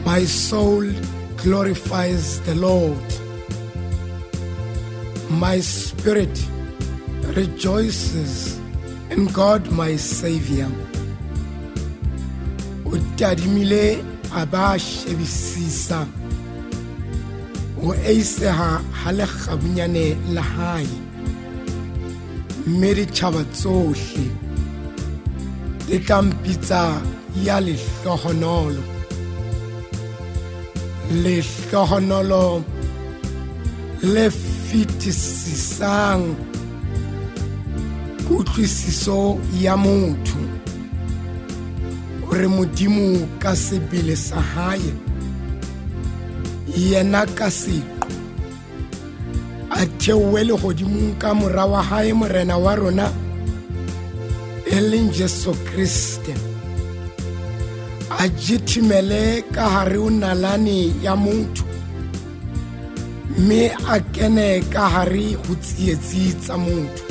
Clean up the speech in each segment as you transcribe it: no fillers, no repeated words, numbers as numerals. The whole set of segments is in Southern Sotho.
My soul glorifies the Lord. My spirit rejoices in God my Savior. O tadimile a ba shebisisa ho eiseha ha lekgabunyane la hae, mme ditjhaba tsohle di tla mpitsa ya lehlohonolo. Lehlohonolo le fetisisang kutlwisiso ya motho, hore Modimo ka sebele sa hae, yena ka seqo, a theohe lehodimong ka mora wa hae Morena wa rona, e leng Jesu Kriste, a jithimele ka hare ho nalane ya motho, mme a kene ka hare ho tsietsi tsa motho,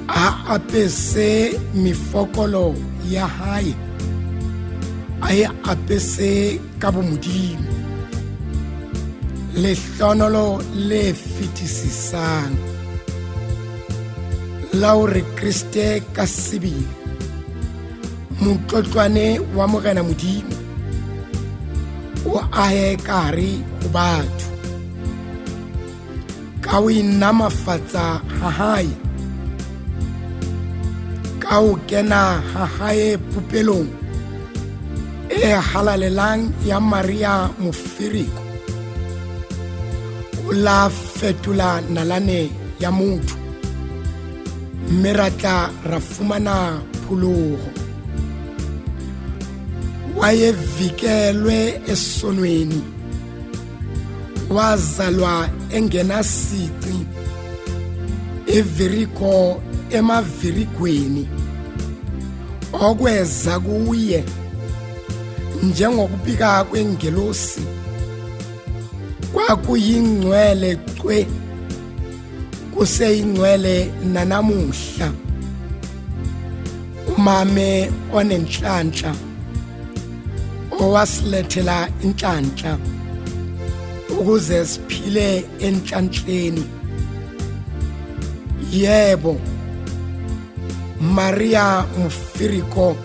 a apese mefokolo ya hae, a e apese ka bomodimo. Lehlohonolo le fetisisang la hore Kriste ka sebele, motlotlwane wa Morena Modimo, o ahe ka hare ho batho ka ho inamafatsa ha hae, ka ho kena ha hae popelong e halalelang ya Maria Mofereko, o la fetola nalane ya motho, mme ra tla ra fumana pholoho. Wayevikelwe esonweni, wazalwa engenasici eviriko emavirigweni, okweza kuye njengokubika kwengelosi kwakuyingcwele cwe, kuseyingcwele nanamuhla. Umame onenhlanhla owasilethela inhlanhla ukuze siphile enhlanhleni. Yebo, Maria Mofiriko,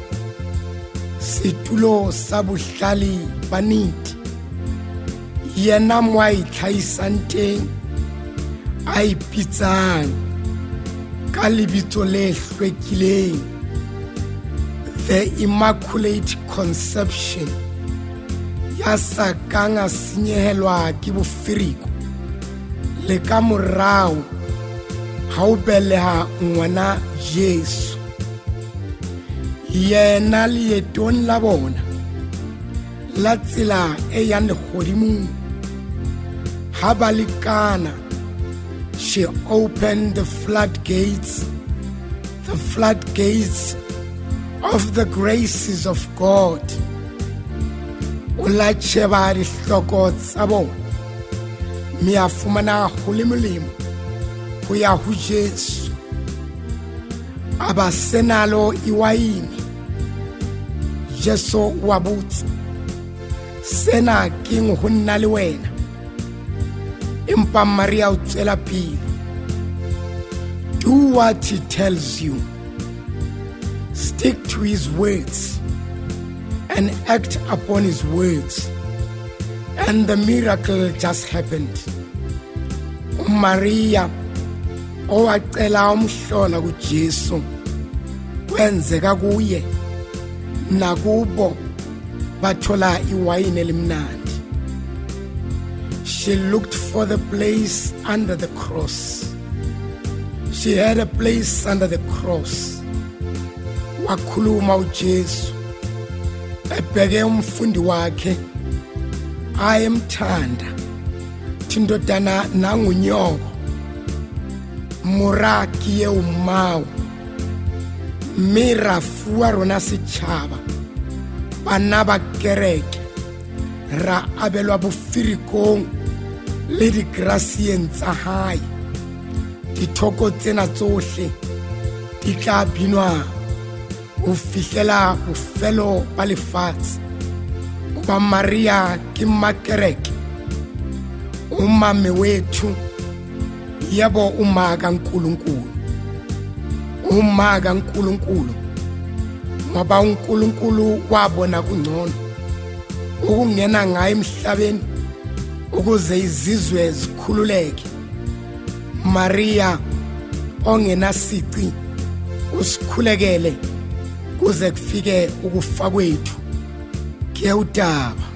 setulo sa bohlale ba nete, yena mo a itlhahisang teng, a ipitsang ka lebitso le hlwekileng, the Immaculate Conception, ya sa kang a senyehelwa ke boferiko le ka morao ha o beleha ngwana Jesu. Yena leetong la bona la tsela e yang lehodimong, ha ba lekana, she opened the floodgates, the floodgates of the graces of God. O la tjheba dihloko tsa bona, mme a fumana ho le molemo ho ya ho Jesu. A ba senalo iwaini. Jesu wa botsa, sena keng ho nna le wena? Empa Maria o tswela pele, do what he tells you, stick to his words and act upon his words. And the miracle just happened. uMaria owacela umhlola kuJesu, kwenzeka kuye nakubo, bathola iwayini elimnandi. She looked for the place under the cross. She had a place under the cross. Wakhuluma uJesu ebheke umfundi wakhe ayemthanda, thindodana nangunyoko, mora ke eo mmao. Mme ra fuwa rona setjhaba, bana ba kereke, ra abelwa boferikong le digrasieng tsa hae. Dithoko tsena tsohle di tla binwa ho fihlela bofelo ba lefatshe. Hoba Maria ke mmakereke, umame wethu, yebo uma kaNkulunkulu, uma kaNkulunkulu, ngoba uNkulunkulu wabona kungcono ukungena ngaye emhlabeni ukuze izizwe zikhululeke. Maria ongenasici, usikhulekele kuze kufike ukufa kwethu. Ke udaba.